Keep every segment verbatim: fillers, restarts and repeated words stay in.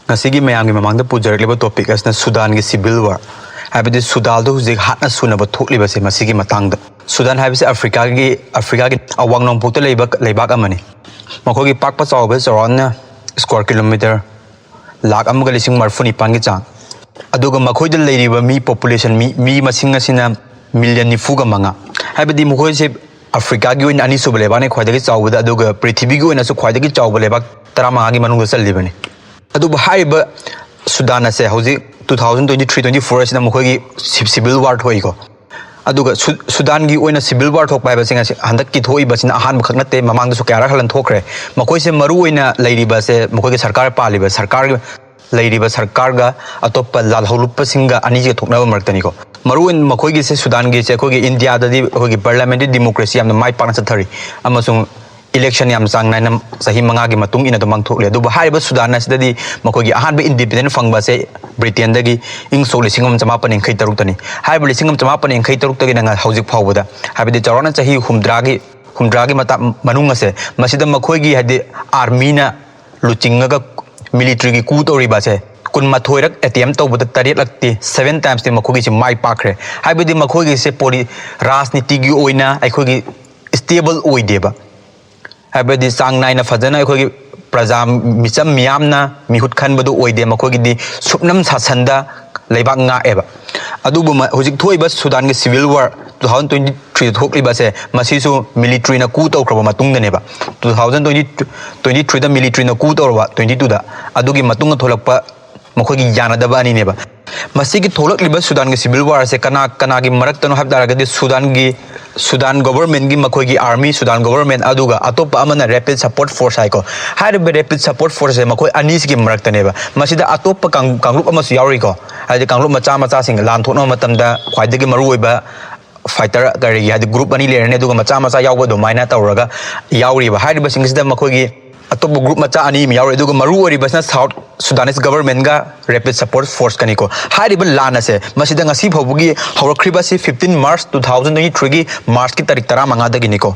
ꯉꯁꯤꯒꯤ ꯃꯌꯥꯝꯒꯤ ꯃꯃꯥꯡꯗ ꯄꯨꯖꯔꯛꯂꯤꯕ ꯇꯣꯄꯤꯛ ꯑꯁꯤꯅ ꯁꯨꯗꯥꯟꯒꯤ ꯁꯤꯚꯤꯜ ꯋꯥꯔ, ꯍꯥꯏꯕꯗꯤ ꯁꯨꯗꯥꯟꯗ ꯍꯧꯖꯤꯛ ꯍꯥꯠꯅ ꯁꯨꯅꯕ ꯊꯣꯛꯂꯤꯕꯁꯦ, ꯃꯁꯤꯒꯤ ꯃꯇꯥꯡꯗ꯫ ꯁꯨꯗꯥꯟ ꯍꯥꯏꯕꯁꯤ ꯑꯐ꯭ꯔꯤꯀꯥꯒꯤ ꯑꯐ꯭ꯔꯤꯀꯥꯒꯤ ꯑꯋꯥꯡ ꯅꯣꯡꯄꯣꯛꯇ ꯂꯩꯕ ꯂꯩꯕꯥꯛ ꯑꯃꯅꯤ꯫ ꯃꯈꯣꯏꯒꯤ ꯄꯥꯛꯄ ꯆꯥꯎꯕ ꯆꯥꯎꯔꯥꯛꯅ ꯁ꯭ꯀ꯭ꯋꯥꯔ ꯀꯤꯂꯣꯃꯤꯇꯔ ꯂꯥꯈ ꯑꯃꯒ ꯂꯤꯁꯤꯡ ꯃꯔꯤꯐꯨ ꯅꯤꯄꯥꯟꯒꯤ ꯆꯥꯡ꯫ ꯑꯗꯨꯒ ꯃꯈꯣꯏꯗ ꯂꯩꯔꯤꯕ ꯃꯤ ꯄꯣꯄꯨꯂꯦꯁꯟ, ꯃꯤ ꯃꯤ ꯃꯁꯤꯡ ꯑꯁꯤꯅ ꯃꯤꯂꯤꯌꯟ ꯅꯤꯐꯨꯒ ꯃꯉꯥ꯫ ꯍꯥꯏꯕꯗꯤ ꯃꯈꯣꯏꯁꯦ ꯑꯐ꯭ꯔꯤꯀꯥꯒꯤ ꯑꯣꯏꯅ ꯑꯅꯤꯁꯨꯕ ꯂꯩꯕꯥꯛꯅꯤ ꯈ꯭ꯋꯥꯏꯗꯒꯤ ꯆꯥꯎꯕꯗ, ꯑꯗꯨꯒ ꯄ꯭ꯔꯤꯊꯤꯕꯤꯒꯤ ꯑꯣꯏꯅꯁꯨ ꯈ꯭ꯋꯥꯏꯗꯒꯤ ꯆꯥꯎꯕ ꯂꯩꯕꯥꯛ ꯇꯔꯥꯃꯉꯥꯒꯤ ꯃꯅꯨꯡꯗ ꯆꯜꯂꯤꯕꯅꯤ꯫ ꯑꯗꯨꯕꯨ ꯍꯥꯏꯔꯤꯕ ꯁꯨꯗꯥꯟ ꯑꯁꯦ ꯍꯧꯖꯤꯛ two thousand twenty three twenty four ꯑꯁꯤꯗ ꯃꯈꯣꯏꯒꯤ ꯁꯤ- ꯁꯤꯚꯤꯜ ꯋꯥꯔ ꯊꯣꯛꯏꯀꯣ꯫ ꯑꯗꯨꯒ ꯁꯨ- ꯁꯨꯗꯥꯟꯒꯤ ꯑꯣꯏꯅ ꯁꯤꯚꯤꯜ ꯋꯥꯔ ꯊꯣꯛꯄ ꯍꯥꯏꯕꯁꯤ ꯉꯁꯤ ꯍꯟꯗꯛꯀꯤ ꯊꯣꯛꯏꯕꯁꯤꯅ ꯑꯍꯥꯟꯕꯈꯛ ꯅꯠꯇꯦ, ꯃꯃꯥꯡꯗꯁꯨ ꯀꯌꯥꯔꯛ ꯍꯜꯂꯟ ꯊꯣꯛꯈ꯭ꯔꯦ꯫ ꯃꯈꯣꯏꯁꯦ ꯃꯔꯨ ꯑꯣꯏꯅ ꯂꯩꯔꯤꯕꯁꯦ ꯃꯈꯣꯏꯒꯤ ꯁꯔꯀꯥꯔ ꯄꯥꯜꯂꯤꯕ ꯁꯔꯀꯥꯔꯒ ꯂꯩꯔꯤꯕ ꯁꯔꯀꯥꯔꯒ ꯑꯇꯣꯞꯄ ꯂꯥꯜꯍꯧꯂꯨꯞꯄꯁꯤꯡꯒ ꯑꯅꯤꯁꯤꯒ ꯊꯣꯛꯅꯕ ꯃꯔꯛꯇꯅꯤꯀꯣ꯫ ꯃꯔꯨ ꯑꯣꯏꯅ ꯃꯈꯣꯏꯒꯤꯁꯦ, ꯁꯨꯗꯥꯟꯒꯤꯁꯦ, ꯑꯩꯈꯣꯏꯒꯤ ꯏꯟꯗꯤꯌꯥꯗꯗꯤ ꯑꯩꯈꯣꯏꯒꯤ ꯄꯥꯔꯂꯤꯌꯥꯃꯦꯟꯇꯔꯤ ꯗꯤꯃꯣꯀ꯭ꯔꯦꯁꯤ ꯌꯥꯝꯅ ꯃꯥꯏ ꯄꯥꯛꯅ ꯆꯠꯊꯔꯤ, ꯑꯃꯁꯨꯡ ꯏꯂꯦꯛꯁꯟ ꯌꯥꯝ ꯆꯥꯡ ꯅꯥꯏꯅ ꯆꯍꯤ ꯃꯉꯥꯒꯤ ꯃꯇꯨꯡ ꯏꯟꯅ ꯑꯗꯨꯝ ꯄꯥꯡꯊꯣꯛꯂꯤ꯫ ꯑꯗꯨꯕꯨ ꯍꯥꯏꯔꯤꯕ ꯁꯨꯗꯥꯟ ꯑꯁꯤꯗꯗꯤ ꯃꯈꯣꯏꯒꯤ ꯑꯍꯥꯟꯕ ꯏꯟꯗꯤꯄꯦꯟꯗꯦꯟ ꯐꯪꯕ ꯑꯁꯦ ꯕ꯭ꯔꯤꯇꯦꯟꯗꯒꯤ ꯏꯪ ꯁꯣꯛ ꯂꯤꯁꯤꯡ ꯑꯃ ꯆꯃꯥꯄꯟ ꯌꯥꯡꯈꯩ ꯇꯔꯨꯛꯇꯅꯤ꯫ ꯍꯥꯏꯔꯤꯕ ꯂꯤꯁꯤꯡ ꯑꯃ ꯆꯃꯥꯄꯟ ꯌꯥꯡꯈꯩ ꯇꯔꯨꯛꯇꯒꯤꯅ ꯉ- ꯍꯧꯖꯤꯛ ꯐꯥꯎꯕꯗ, ꯍꯥꯏꯕꯗꯤ ꯆꯥꯎꯔꯥꯛꯅ ꯆꯍꯤ ꯍꯨꯝꯗ꯭ꯔꯥꯒꯤ ꯍꯨꯝꯗ꯭ꯔꯥꯒꯤ ꯃꯇꯥ- ꯃꯅꯨꯡ ꯑꯁꯦ, ꯃꯁꯤꯗ ꯃꯈꯣꯏꯒꯤ, ꯍꯥꯏꯗꯤ, ꯑꯥꯔꯃꯤꯅ ꯂꯨꯆꯤꯡꯉꯒ ꯃꯤꯂꯤꯇ꯭ꯔꯤꯒꯤ ꯀꯨ ꯇꯧꯔꯤꯕ ꯑꯁꯦ ꯀꯨꯟꯃꯥꯊꯣꯏꯔꯛ ꯑꯦꯇꯦꯝ ꯇꯧꯕꯗ ꯇꯔꯦꯠꯂꯛꯇꯤ, ꯁꯚꯦꯟ ꯇꯥꯏꯝꯁꯇꯤ ꯃꯈꯣꯏꯒꯤꯁꯤ ꯃꯥꯏ ꯄꯥꯛꯈ꯭ꯔꯦ꯫ ꯍꯥꯏꯕꯗꯤ ꯃꯈꯣꯏꯒꯤꯁꯦ ꯄꯣꯂꯤ ꯔꯥꯖꯅꯤꯇꯤꯒꯤ ꯑꯣꯏꯅ ꯑꯩꯈꯣꯏꯒꯤ ꯁ꯭ꯇꯦꯕꯜ ꯑꯣꯏꯗꯦꯕ꯫ ꯍꯥꯏꯕꯗꯤ ꯆꯥꯡ ꯅꯥꯏꯅ ꯐꯖꯅ ꯑꯩꯈꯣꯏꯒꯤ ꯄ꯭ꯔꯖꯥ, ꯃꯤꯆꯝ ꯃꯤꯌꯥꯝꯅ ꯃꯤꯍꯨꯠ ꯈꯟꯕꯗꯨ ꯑꯣꯏꯗꯦ꯫ ꯃꯈꯣꯏꯒꯤꯗꯤ ꯁꯨꯞꯅꯝ ꯁꯥꯁꯟꯗ ꯂꯩꯕꯥꯛ ꯉꯥꯛꯑꯦꯕ꯫ ꯑꯗꯨꯕꯨ ꯃ- ꯍꯧꯖꯤꯛ ꯊꯣꯛꯏꯕ ꯁꯨꯗꯥꯟꯒꯤ civil war two thousand twenty three ꯊꯣꯛꯂꯤꯕꯁꯦ, ꯃꯁꯤꯁꯨ ꯃꯤꯂꯤꯇ꯭ꯔꯤꯅ ꯀꯨ ꯇꯧꯈ꯭ꯔꯕ ꯃꯇꯨꯡꯗꯅꯦꯕ꯫ Two thousand twenty twenty three ꯗ ꯃꯤꯂꯤꯇ꯭ꯔꯤꯅ ꯀꯨ ꯇꯧꯔꯕ, twenty two ꯗ, ꯑꯗꯨꯒꯤ ꯃꯇꯨꯡꯗ ꯊꯣꯛꯂꯛꯄ ꯃꯈꯣꯏꯒꯤ ꯌꯥꯅꯗꯕ ꯑꯅꯤꯅꯦꯕ꯫ ꯃꯁꯤꯒꯤ ꯊꯣꯛꯂꯛꯂꯤꯕ ꯁꯨꯗꯥꯟꯒꯤ ꯁꯤꯚꯤꯜ ꯋꯥꯔꯁꯦ ꯀꯅꯥ ꯀꯅꯥꯒꯤ ꯃꯔꯛꯇꯅꯣ ꯍꯥꯏꯕ ꯇꯥꯔꯒꯗꯤ, ꯁꯨꯗꯥꯟꯒꯤ ꯁꯨꯗꯥꯟ ꯒꯣꯕꯔꯃꯦꯟꯒꯤ, ꯃꯈꯣꯏꯒꯤ ꯑꯥꯔꯃꯤ, ꯁꯨꯗꯥꯟ ꯒꯣꯕꯔꯃꯦꯟ, ꯑꯗꯨꯒ ꯑꯇꯣꯞꯄ ꯑꯃꯅ ꯔꯦꯄꯤꯗ ꯁꯄꯣꯔꯠ ꯐꯣꯔꯁ ꯍꯥꯏꯀꯣ꯫ ꯍꯥꯏꯔꯤꯕ ꯔꯦꯄꯤꯗ ꯁꯄꯣꯔꯠ ꯐꯣꯔꯁꯁꯦ ꯃꯈꯣꯏ ꯑꯅꯤꯁꯤꯒꯤ ꯃꯔꯛꯇꯅꯦꯕ꯫ ꯃꯁꯤꯗ ꯑꯇꯣꯞꯄ ꯀꯥꯡ- ꯀꯥꯡꯂꯨꯞ ꯑꯃꯁꯨ ꯌꯥꯎꯔꯤꯀꯣ, ꯍꯥꯏꯗꯤ ꯀꯥꯡꯂꯨꯞ ꯃꯆꯥ ꯃꯆꯥꯁꯤꯡ ꯂꯥꯟ ꯊꯣꯛꯅꯕ ꯃꯇꯝꯗ ꯈ꯭ꯋꯥꯏꯗꯒꯤ ꯃꯔꯨꯑꯣꯏꯕ ꯐꯥꯏꯇꯔ ꯀꯔꯤꯒꯤ, ꯍꯥꯏꯗꯤ ꯒ꯭ꯔꯨꯞ ꯑꯅꯤ ꯂꯩꯔꯅꯤ, ꯑꯗꯨꯒ ꯃꯆꯥ ꯃꯆꯥ ꯌꯥꯎꯕ ꯑꯗꯨꯃꯥꯏꯅ ꯇꯧꯔꯒ ꯌꯥꯎꯔꯤꯕ꯫ ꯍꯥꯏꯔꯤꯕꯁꯤꯡꯁꯤꯗ ꯃꯈꯣꯏꯒꯤ ꯑꯇꯣꯞꯄ ꯒ꯭ꯔꯨꯞ ꯃꯆꯥ ꯑꯅꯤ ꯑꯃ ꯌꯥꯎꯔꯤ, ꯑꯗꯨꯒ ꯃꯔꯨ ꯑꯣꯏꯔꯤꯕꯁꯤꯅ ꯁꯥꯎꯠ ꯁꯨꯗꯥꯅꯤꯁ ꯒꯕꯔꯃꯦꯟꯒ ꯔꯦꯄꯤꯗ ꯁꯄꯣꯔꯠ ꯐꯣꯔꯁꯀꯅꯤꯀꯣ꯫ ꯍꯥꯏꯔꯤꯕ ꯂꯥꯟ ꯑꯁꯦ ꯃꯁꯤꯗ ꯉꯁꯤ ꯐꯥꯎꯕꯒꯤ ꯍꯧꯔꯛꯈ꯭ꯔꯤꯕꯁꯤ fifteen March two thousand twenty ꯊ꯭ꯔꯤꯒꯤ ꯃꯥꯔꯆꯀꯤ ꯇꯥꯔꯤꯛ ꯇꯔꯥꯃꯉꯥꯗꯒꯤꯅꯤꯀꯣ꯫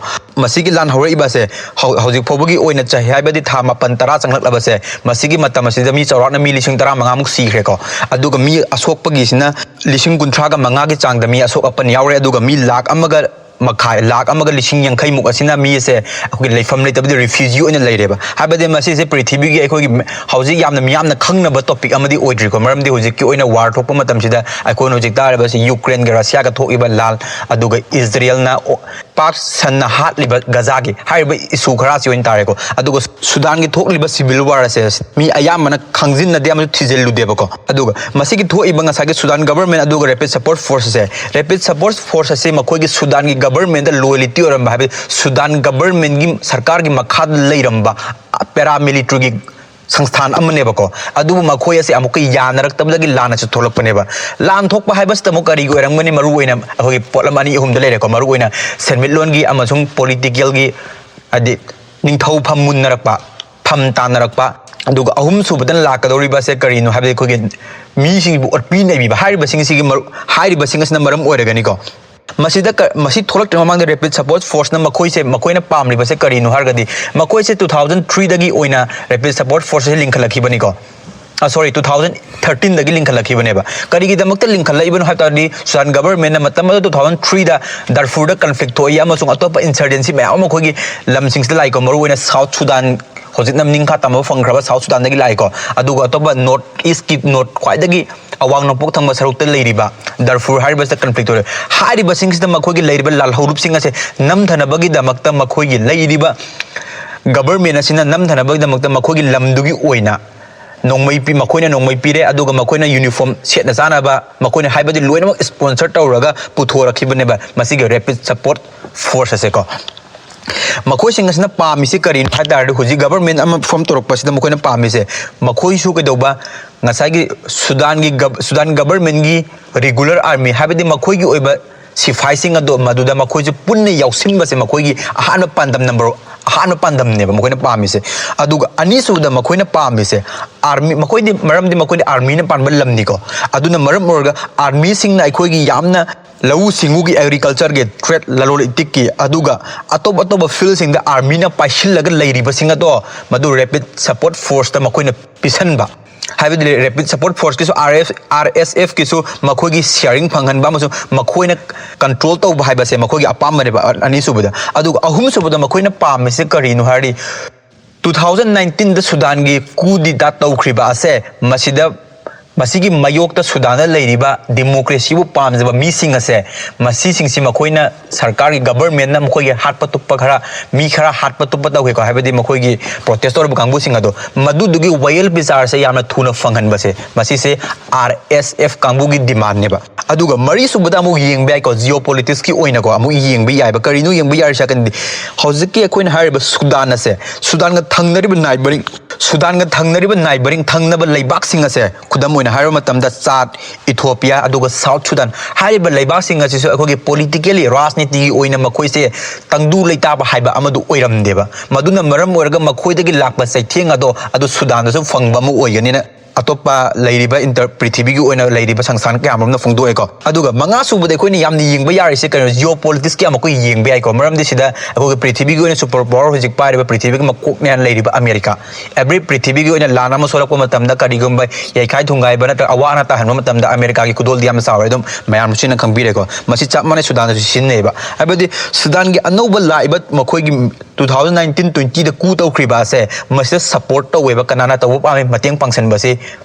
ꯃꯁꯤꯒꯤ ꯂꯥꯟ ꯍꯧꯔꯛꯏꯕꯁꯦ ꯍꯧ-, ꯍꯧꯖꯤꯛ ꯐꯥꯎꯕꯒꯤ ꯑꯣꯏꯅ ꯆꯍꯤ ꯍꯥꯏꯕꯗꯤ ꯊꯥ ꯃꯥꯄꯟ ꯇꯔꯥ ꯆꯪꯂꯛꯂꯕꯁꯦ, ꯃꯁꯤꯒꯤ ꯃꯇꯝ ꯑꯁꯤꯗ ꯃꯤ ꯆꯥꯎꯔꯥꯛꯅ ꯃꯤ ꯂꯤꯁꯤꯡ ꯇꯔꯥꯃꯉꯥꯃꯨꯛ ꯁꯤꯈ꯭ꯔꯦꯀꯣ꯫ ꯑꯗꯨꯒ ꯃꯤ ꯑꯁꯣꯛꯄꯒꯤꯁꯤꯅ ꯂꯤꯁꯤꯡ ꯀꯨꯟꯊ꯭ꯔꯥꯒ ꯃꯉꯥꯒꯤ ꯆꯥꯡꯗ ꯃꯤ ꯑꯁꯣꯛ ꯑꯄꯟ ꯌꯥꯎꯔꯦ, ꯑꯗꯨꯒ ꯃꯤ ꯂꯥꯈ ꯑꯃꯒ ꯃꯈꯥꯏ, ꯂꯥꯈ ꯑꯃꯒ ꯂꯤꯁꯤꯡ ꯌꯥꯡꯈꯩꯃꯨꯛ ꯑꯁꯤꯅ ꯃꯤ ꯑꯁꯦ ꯑꯩꯈꯣꯏꯒꯤ ꯂꯩꯐꯝ ꯂꯩꯇꯕꯗꯤ ꯔꯤꯐ꯭ꯌꯨꯖꯤ ꯑꯣꯏꯅ ꯂꯩꯔꯦꯕ꯫ ꯍꯥꯏꯕꯗꯤ ꯃꯁꯤꯁꯦ ꯄ꯭ꯔꯤꯊꯤꯕꯤꯒꯤ ꯑꯩꯈꯣꯏꯒꯤ ꯍꯧꯖꯤꯛ ꯌꯥꯝꯅ ꯃꯤꯌꯥꯝꯅ ꯈꯪꯅꯕ ꯇꯣꯄꯤꯛ ꯑꯃꯗꯤ ꯑꯣꯏꯗ꯭ꯔꯤꯀꯣ꯫ ꯃꯔꯝꯗꯤ ꯍꯧꯖꯤꯛꯀꯤ ꯑꯣꯏꯅ ꯋꯥꯔ ꯊꯣꯛꯄ ꯃꯇꯝꯁꯤꯗ ꯑꯩꯈꯣꯏꯅ ꯍꯧꯖꯤꯛ ꯇꯥꯔꯤꯕꯁꯤ ꯌꯨꯀ꯭ꯔꯦꯟꯒ ꯔꯁꯤꯌꯥꯒ ꯊꯣꯛꯏꯕ ꯂꯥꯟ, ꯑꯗꯨꯒ ꯏꯖꯔꯦꯜꯅ ꯑꯣ-, ꯄꯥꯛ ꯁꯟꯅ ꯍꯥꯠꯂꯤꯕ ꯒꯖꯥꯒꯤ ꯍꯥꯏꯔꯤꯕ ꯏꯁꯨ ꯈꯔꯁꯤ ꯑꯣꯏꯅ ꯇꯥꯔꯦꯀꯣ꯫ ꯑꯗꯨꯒ ꯁꯨꯗꯥꯟꯒꯤ ꯊꯣꯛꯂꯤꯕ ꯁꯤꯚꯤꯜ ꯋꯥꯔ ꯑꯁꯦ ꯃꯤ ꯑꯌꯥꯝꯕꯅ ꯈꯪꯖꯤꯟꯅꯗꯦ ꯑꯃꯁꯨ ꯊꯤꯖꯤꯜꯂꯨꯗꯦꯕꯀꯣ꯫ ꯑꯗꯨꯒ ꯃꯁꯤꯒꯤ ꯊꯣꯛꯏꯕ ꯉꯁꯥꯏꯒꯤ ꯁꯨꯗꯥꯟ ꯒꯕꯔꯃꯦꯟ ꯑꯗꯨꯒ ꯔꯦꯄꯤꯗ ꯁꯄꯣꯔꯠ ꯐꯣꯔꯁ ꯑꯁꯦ, ꯔꯦꯄꯤꯗ ꯁꯄꯣꯔꯠ ꯐꯣꯔꯁ ꯑꯁꯤ ꯃꯈꯣꯏꯒꯤ ꯁꯨꯗꯥꯟꯒꯤ ꯒꯕꯔꯃꯦꯟꯗ ꯂꯣꯌꯦꯂꯤꯇꯤ ꯑꯣꯏꯔꯝꯕ, ꯍꯥꯏꯕꯗꯤ ꯁꯨꯗꯥꯟ ꯒꯕꯔꯃꯦꯟꯒꯤ ꯁꯔꯀꯥꯔꯒꯤ ꯃꯈꯥꯗ ꯂꯩꯔꯝꯕ ꯄꯦꯔꯥꯃꯤꯂꯤꯇꯔꯤꯒꯤ ꯁꯪꯁꯊꯥꯟ ꯑꯃꯅꯦꯕꯀꯣ꯫ ꯑꯗꯨꯕꯨ ꯃꯈꯣꯏ ꯑꯁꯦ ꯑꯃꯨꯛꯀ ꯌꯥꯅꯔꯛꯇꯕꯗꯒꯤ ꯂꯥꯟ ꯑꯁꯤ ꯊꯣꯛꯂꯛꯄꯅꯦꯕ꯫ ꯂꯥꯟ ꯊꯣꯛꯄ ꯍꯥꯏꯕꯁꯤꯗ ꯑꯃꯨꯛ ꯀꯔꯤꯒꯤ ꯑꯣꯏꯔꯝꯒꯅꯤ? ꯃꯔꯨ ꯑꯣꯏꯅ ꯑꯩꯈꯣꯏꯒꯤ ꯄꯣꯠꯂꯝ ꯑꯅꯤ ꯑꯍꯨꯝꯗ ꯂꯩꯔꯦꯀꯣ꯫ ꯃꯔꯨ ꯑꯣꯏꯅ ꯁꯦꯟꯃꯤꯠꯂꯣꯟꯒꯤ ꯑꯃꯁꯨꯡ ꯄꯣꯂꯤꯇꯤꯀꯦꯜꯒꯤ, ꯍꯥꯏꯗꯤ ꯅꯤꯡꯊꯧ ꯐꯝ ꯃꯨꯟꯅꯔꯛꯄ, ꯐꯝ ꯇꯥꯟꯅꯔꯛꯄ꯫ ꯑꯗꯨꯒ ꯑꯍꯨꯝꯁꯨꯕꯗ ꯂꯥꯛꯀꯗꯧꯔꯤꯕꯁꯦ ꯀꯔꯤꯅꯣ ꯍꯥꯏꯕꯗꯤ ꯑꯩꯈꯣꯏꯒꯤ ꯃꯤꯁꯤꯡꯕꯨ ꯑꯣꯠꯄꯤ ꯅꯩꯕꯤꯕ ꯍꯥꯏꯔꯤꯕꯁꯤꯡꯁꯤꯒꯤ ꯃꯔꯨ-, ꯍꯥꯏꯔꯤꯕꯁꯤꯡ ꯑꯁꯤꯅ ꯃꯔꯝ ꯑꯣꯏꯔꯒꯅꯤꯀꯣ꯫ ꯃꯁꯤꯗ ꯀ-, ꯃꯁꯤ ꯊꯣꯛꯂꯛꯇ꯭ꯔꯤꯉꯩ ꯃꯃꯥꯡꯗ ꯔꯦꯄꯤꯗ ꯁꯄꯣꯔꯠ ꯐꯣꯔꯁꯅ ꯃꯈꯣꯏꯁꯦ, ꯃꯈꯣꯏꯅ ꯄꯥꯝꯂꯤꯕꯁꯦ ꯀꯔꯤꯅꯣ ꯍꯥꯏꯔꯒꯗꯤ, ꯃꯈꯣꯏꯁꯦ ꯇꯨ ꯊꯥꯎꯖꯟ ꯊ꯭ꯔꯤꯗꯒꯤ ꯑꯣꯏꯅ ꯔꯦꯄꯤꯗ ꯁꯄꯣꯔꯠ ꯐꯣꯔꯁꯁꯦ ꯂꯤꯡꯈꯠꯂꯛꯈꯤꯕꯅꯤꯀꯣ꯫ ꯑ, ꯁꯣꯔꯤ, ꯇꯨ ꯊꯥꯎꯖꯟ ꯊꯥꯔꯇꯤꯟꯗꯒꯤ ꯂꯤꯡꯈꯠꯂꯛꯈꯤꯕꯅꯦꯕ꯫ ꯀꯔꯤꯒꯤꯗꯃꯛꯇ ꯂꯤꯡꯈꯠꯂꯛꯏꯕꯅꯣ ꯍꯥꯏꯕ ꯇꯥꯔꯗꯤ, ꯁꯨꯗꯥꯟ ꯒꯕꯔꯃꯦꯟꯅ ꯃꯇꯝ ꯑꯗꯨ ꯇꯨ ꯊꯥꯎꯖꯟ ꯊ꯭ꯔꯤꯗ ꯗꯔꯐꯨꯔꯗ ꯀꯟꯐ꯭ꯂꯤꯛ ꯊꯣꯛꯏ ꯑꯃꯁꯨꯡ ꯑꯇꯣꯞꯄ ꯏꯟꯁꯔꯖꯦꯟꯁꯤ ꯃꯌꯥꯝ ꯑꯃ ꯑꯩꯈꯣꯏꯒꯤ ꯂꯝꯁꯤꯡꯁꯤꯗ ꯂꯥꯛꯏꯀꯣ, ꯃꯔꯨꯑꯣꯏꯅ ꯁꯥꯎꯠ ꯁꯨꯗꯥꯟ, ꯍꯧꯖꯤꯛꯅ ꯅꯤꯡꯈꯥ ꯇꯝꯕ ꯐꯪꯈ꯭ꯔꯕ ꯁꯥꯎꯠ ꯁꯨꯗꯥꯟꯗꯒꯤ ꯂꯥꯛꯏꯀꯣ꯫ ꯑꯗꯨꯒ ꯑꯇꯣꯞꯄ ꯅꯣꯔꯠ ꯏꯁꯀꯤ, ꯅꯣꯔꯠ ꯈ꯭ꯋꯥꯏꯗꯒꯤ ꯑꯋꯥꯡ ꯅꯣꯡꯄꯣꯛ ꯊꯪꯕ ꯁꯔꯨꯛꯇ ꯂꯩꯔꯤꯕ ꯗꯔꯐꯨꯔ ꯍꯥꯏꯔꯤꯕꯁꯤꯗ ꯀꯟꯐ꯭ꯂꯤꯛ ꯊꯣꯛꯑꯦ꯫ ꯍꯥꯏꯔꯤꯕꯁꯤꯡꯁꯤꯗ ꯃꯈꯣꯏꯒꯤ ꯂꯩꯔꯤꯕ ꯂꯥꯜꯍꯧꯂꯨꯞꯁꯤꯡ ꯑꯁꯦ ꯅꯝꯊꯅꯕꯒꯤꯗꯃꯛꯇ ꯃꯈꯣꯏꯒꯤ ꯂꯩꯔꯤꯕ ꯒꯕꯔꯃꯦꯟ ꯑꯁꯤꯅ ꯅꯝꯊꯅꯕꯒꯤꯗꯃꯛꯇ ꯃꯈꯣꯏꯒꯤ ꯂꯝꯗꯨꯒꯤ ꯑꯣꯏꯅ ꯅꯣꯡꯃꯩ ꯄꯤ-, ꯃꯈꯣꯏꯅ ꯅꯣꯡꯃꯩ ꯄꯤꯔꯦ, ꯑꯗꯨꯒ ꯃꯈꯣꯏꯅ ꯌꯨꯅꯤꯐꯣꯔꯝ ꯁꯦꯠꯅ ꯆꯥꯅꯕ, ꯃꯈꯣꯏꯅ ꯍꯥꯏꯕꯗꯤ ꯂꯣꯏꯅꯃꯛ ꯁ꯭ꯄꯣꯟꯁꯔ ꯇꯧꯔꯒ ꯄꯨꯊꯣꯔꯛꯈꯤꯕꯅꯦꯕ ꯃꯁꯤꯒꯤ ꯔꯦꯄꯤꯗ ꯁꯄꯣꯔꯠ ꯐꯣꯔꯁ ꯑꯁꯦꯀꯣ꯫ ꯃꯈꯣꯏꯁꯤꯡ ꯑꯁꯤꯅ ꯄꯥꯝꯃꯤꯁꯤ ꯀꯔꯤꯅꯣ ꯍꯥꯏ ꯇꯥꯔꯗꯤ, ꯍꯧꯖꯤꯛ ꯒꯕꯔꯃꯦꯟ ꯑꯃ ꯐꯣꯔꯝ ꯇꯧꯔꯛꯄꯁꯤꯗ ꯃꯈꯣꯏꯅ ꯄꯥꯝꯃꯤꯁꯦ, ꯃꯈꯣꯏꯁꯨ ꯀꯩꯗꯧꯕ, ꯉꯁꯥꯏꯒꯤ ꯁꯨꯗꯥꯟꯒꯤ ꯒꯕ-, ꯁꯨꯗꯥꯟ ꯒꯕꯔꯃꯦꯟꯒꯤ ꯔꯤꯒꯨꯂꯔ ꯑꯥꯔꯃꯤ, ꯍꯥꯏꯕꯗꯤ ꯃꯈꯣꯏꯒꯤ ꯑꯣꯏꯕ ꯁꯤꯐꯥꯏꯁꯤꯡ ꯑꯗꯣ ꯃꯗꯨꯗ ꯃꯈꯣꯏꯁꯨ ꯄꯨꯟꯅ ꯌꯥꯎꯁꯤꯟꯕꯁꯦ ꯃꯈꯣꯏꯒꯤ ꯑꯍꯥꯟꯕ ꯄꯥꯟꯗꯝ ꯅꯝꯕꯔ ꯑꯍꯥꯟꯕ ꯄꯥꯟꯗꯝꯅꯦꯕ ꯃꯈꯣꯏꯅ ꯄꯥꯝꯃꯤꯁꯦ꯫ ꯑꯗꯨꯒ ꯑꯅꯤꯁꯨꯕꯗ ꯃꯈꯣꯏꯅ ꯄꯥꯝꯃꯤꯁꯦ ꯑꯥꯔꯃꯤ, ꯃꯈꯣꯏꯗꯤ, ꯃꯔꯝꯗꯤ ꯃꯈꯣꯏꯗꯤ ꯑꯥꯔꯃꯤꯅ ꯄꯥꯟꯕ ꯂꯝꯅꯤꯀꯣ꯫ ꯑꯗꯨꯅ ꯃꯔꯝ ꯑꯣꯏꯔꯒ ꯑꯥꯔꯃꯤꯁꯤꯡꯅ ꯑꯩꯈꯣꯏꯒꯤ ꯌꯥꯝꯅ ꯂꯧꯎ ꯁꯤꯡꯎꯒꯤ, ꯑꯦꯒ꯭ꯔꯤꯀꯜꯆꯔꯒꯤ, ꯇ꯭ꯔꯦꯗ, ꯂꯂꯣꯟ ꯏꯇꯤꯛꯀꯤ, ꯑꯗꯨꯒ ꯑꯇꯣꯞ ꯑꯇꯣꯞꯄ ꯐꯤꯜꯁꯤꯡꯗ ꯑꯥꯔꯃꯤꯅ ꯄꯥꯏꯁꯤꯜꯂꯒ ꯂꯩꯔꯤꯕꯁꯤꯡ ꯑꯗꯣ ꯃꯗꯨ ꯔꯦꯄꯤꯗ ꯁꯄꯣꯔꯠ ꯐꯣꯔꯁꯇ ꯃꯈꯣꯏꯅ ꯄꯤꯁꯟꯕ꯫ ꯍꯥꯏꯕꯗꯤ ꯔꯦꯄꯤꯗ ꯁꯄꯣꯔꯠ ꯐꯣꯔꯁꯀꯤꯁꯨ, ꯑꯥꯔ ꯑꯦꯐ, ꯑꯥꯔ ꯑꯦꯁ ꯑꯦꯐꯀꯤꯁꯨ ꯃꯈꯣꯏꯒꯤ ꯁꯤꯌꯥꯔꯤꯡ ꯐꯪꯍꯟꯕ ꯑꯃꯁꯨꯡ ꯃꯈꯣꯏꯅ ꯀꯟꯇ꯭ꯔꯣꯜ ꯇꯧꯕ ꯍꯥꯏꯕꯁꯦ ꯃꯈꯣꯏꯒꯤ ꯑꯄꯥꯝꯕꯅꯦꯕ, ꯑ-, ꯑꯅꯤꯁꯨꯕꯗ꯫ ꯑꯗꯨꯒ ꯑꯍꯨꯝꯁꯨꯕꯗ ꯃꯈꯣꯏꯅ ꯄꯥꯝꯃꯤꯁꯦ ꯀꯔꯤꯅꯣ ꯍꯥꯏꯔꯗꯤ, ꯇꯨ ꯊꯥꯎꯖꯟ ꯅꯥꯏꯟꯇꯤꯟꯗ ꯁꯨꯗꯥꯟꯒꯤ ꯀꯨ ꯗꯤ ꯗꯥ ꯇꯧꯈ꯭ꯔꯤꯕ ꯑꯁꯦ, ꯃꯁꯤꯗ, ꯃꯁꯤꯒꯤ ꯃꯥꯌꯣꯛꯇ ꯁꯨꯗꯥꯟꯗ ꯂꯩꯔꯤꯕ ꯗꯤꯃꯣꯀ꯭ꯔꯦꯁꯤꯕꯨ ꯄꯥꯝꯖꯕ ꯃꯤꯁꯤꯡ ꯑꯁꯦ, ꯃꯁꯤꯁꯤꯡꯁꯤ ꯃꯈꯣꯏꯅ ꯁꯔꯀꯥꯔꯒꯤ, ꯒꯕꯔꯃꯦꯟꯅ ꯃꯈꯣꯏꯒꯤ ꯍꯥꯠꯄ ꯇꯨꯞꯄ ꯈꯔ, ꯃꯤ ꯈꯔ ꯍꯥꯠꯄ ꯇꯨꯞꯄ ꯇꯧꯈꯤꯀꯣ, ꯍꯥꯏꯕꯗꯤ ꯃꯈꯣꯏꯒꯤ ꯄ꯭ꯔꯣꯇꯦꯁ ꯇꯧꯔꯤꯕ ꯀꯥꯡꯕꯨꯁꯤꯡ ꯑꯗꯣ, ꯃꯗꯨꯗꯨꯒꯤ ꯋꯥꯌꯦꯜ ꯕꯤꯆꯥꯔꯁꯦ ꯌꯥꯝꯅ ꯊꯨꯅ ꯐꯪꯍꯟꯕꯁꯦ, ꯃꯁꯤꯁꯦ ꯑꯥꯔ ꯑꯦꯁ ꯑꯦꯐ ꯀꯥꯡꯕꯨꯒꯤ ꯗꯤꯃꯥꯟꯅꯦꯕ꯫ ꯑꯗꯨꯒ ꯃꯔꯤꯁꯨꯕꯗ ꯑꯃꯨꯛ ꯌꯦꯡꯕ ꯌꯥꯏꯀꯣ, ꯖꯤꯑꯣ ꯄꯣꯂꯤꯇꯤꯛꯁꯀꯤ ꯑꯣꯏꯅꯀꯣ ꯑꯃꯨꯛ ꯌꯦꯡꯕ ꯌꯥꯏꯕ꯫ ꯀꯔꯤꯅꯣ ꯌꯦꯡꯕ ꯌꯥꯔꯤꯁꯦ ꯍꯥꯏꯔꯀꯥꯟꯗꯗꯤ, ꯍꯧꯖꯤꯛꯀꯤ ꯑꯩꯈꯣꯏꯅ ꯍꯥꯏꯔꯤꯕ ꯁꯨꯗꯥꯟ ꯑꯁꯦ, ꯁꯨꯗꯥꯟꯒ ꯊꯪꯅꯔꯤꯕ ꯅꯥꯏꯕꯔꯤꯡ, ꯁꯨꯗꯥꯟꯒ ꯊꯪꯅꯔꯤꯕ ꯅꯥꯏꯕꯔꯤꯡ, ꯊꯪꯅꯕ ꯂꯩꯕꯥꯛꯁꯤꯡ ꯑꯁꯦ, ꯈꯨꯗꯝ ꯑꯣꯏꯅ ꯍꯥꯏꯔꯕ ꯃꯇꯝꯗ ꯆꯥꯗ, ꯏꯊꯣꯄꯤꯌꯥ, ꯑꯗꯨꯒ ꯁꯥꯎꯠ ꯁꯨꯗꯥꯟ ꯍꯥꯏꯔꯤꯕ ꯂꯩꯕꯥꯛꯁꯤꯡ ꯑꯁꯤꯁꯨ ꯑꯩꯈꯣꯏꯒꯤ ꯄꯣꯂꯤꯇꯤꯀꯦꯜꯂꯤ, ꯔꯥꯖꯅꯤꯇꯤꯒꯤ ꯑꯣꯏꯅ ꯃꯈꯣꯏꯁꯦ ꯇꯪꯗꯨ ꯂꯩꯇꯥꯕ ꯍꯥꯏꯕ ꯑꯃꯗꯨ ꯑꯣꯏꯔꯝꯗꯦꯕ꯫ ꯃꯗꯨꯅ ꯃꯔꯝ ꯑꯣꯏꯔꯒ ꯃꯈꯣꯏꯗꯒꯤ ꯂꯥꯛꯄ ꯆꯩꯊꯦꯡ ꯑꯗꯣ ꯑꯗꯨ ꯁꯨꯗꯥꯟꯗꯁꯨ ꯐꯪꯕ ꯑꯃ ꯑꯣꯏꯒꯅꯤꯅ ꯑꯇꯣꯞꯄ ꯂꯩꯔꯤꯕ ꯏꯟꯇꯔ-, ꯄ꯭ꯔꯤꯊꯤꯕꯤꯒꯤ ꯑꯣꯏꯅ ꯂꯩꯔꯤꯕ ꯁꯪꯁꯊꯥꯟ ꯀꯌꯥ ꯑꯃꯔꯣꯝꯅ ꯐꯣꯡꯗꯣꯛꯑꯦꯀꯣ꯫ ꯑꯗꯨꯒ ꯃꯉꯥ ꯁꯨꯕꯗ ꯑꯩꯈꯣꯏꯅ ꯌꯥꯝꯅ ꯌꯦꯡꯕ ꯌꯥꯔꯤꯁꯦ ꯀꯩꯅꯣ, ꯖꯤꯑꯣ ꯄꯣꯂꯤꯇꯤꯛꯁꯀꯤ ꯑꯃꯨꯛꯀ ꯌꯦꯡꯕ ꯌꯥꯏꯀꯣ꯫ ꯃꯔꯝꯗꯤ ꯁꯤꯗ ꯑꯩꯈꯣꯏꯒꯤ ꯄ꯭ꯔꯤꯊꯤꯕꯤꯒꯤ ꯑꯣꯏꯅ ꯁꯨꯄꯔ ꯄꯥꯋꯔ ꯍꯧꯖꯤꯛ ꯄꯥꯏꯔꯤꯕ, ꯄ꯭ꯔꯤꯊꯤꯕꯤꯒꯤ ꯃꯀꯣꯛ ꯃꯌꯥ ꯂꯩꯔꯤꯕ ꯑꯃꯦꯔꯤꯀꯥ, ꯑꯦꯕ꯭ꯔꯤ ꯄ꯭ꯔꯤꯊꯤꯕꯤꯒꯤ ꯑꯣꯏꯅ ꯂꯥꯟ ꯑꯃ ꯁꯣꯛꯂꯛꯄ ꯃꯇꯝꯗ, ꯀꯔꯤꯒꯨꯝꯕ ꯌꯩꯈꯥꯏ ꯊꯨꯡꯒꯥꯏꯕ ꯅꯠꯇ꯭ꯔꯒ ꯑꯋꯥ ꯑꯅꯥ ꯇꯥꯍꯟꯕ ꯃꯇꯝꯗ ꯑꯃꯦꯔꯤꯀꯥꯒꯤ ꯈꯨꯗꯣꯜꯗꯤ ꯌꯥꯝꯅ ꯆꯥꯎꯔꯦ, ꯑꯗꯨꯝ ꯃꯌꯥꯝꯁꯤꯅ ꯈꯪꯕꯤꯔꯦꯀꯣ꯫ ꯃꯁꯤ ꯆꯞ ꯃꯥꯟꯅꯩ ꯁꯨꯗꯥꯟꯗꯁꯨ ꯁꯤꯖꯤꯟꯅꯩꯕ꯫ ꯍꯥꯏꯕꯗꯤ ꯁꯨꯗꯥꯟꯒꯤ ꯑꯅꯧꯕ ꯂꯥꯛꯏꯕ ꯃꯈꯣꯏꯒꯤ ꯇꯨ ꯊꯥꯎꯖꯟ ꯅꯥꯏꯟꯇꯤꯟ ꯇ꯭ꯋꯦꯟꯇꯤꯗ ꯀꯨ ꯇꯧꯈ꯭ꯔꯤꯕ ꯑꯁꯦ ꯃꯁꯤꯗ ꯁꯄꯣꯔꯠ ꯇꯧꯋꯦꯕ꯫ ꯀꯅꯥꯅ ꯇꯧꯕ ꯄꯥꯝꯃꯤ? ꯃꯇꯦꯡ ꯄꯥꯡꯁꯤꯟꯕꯁꯤ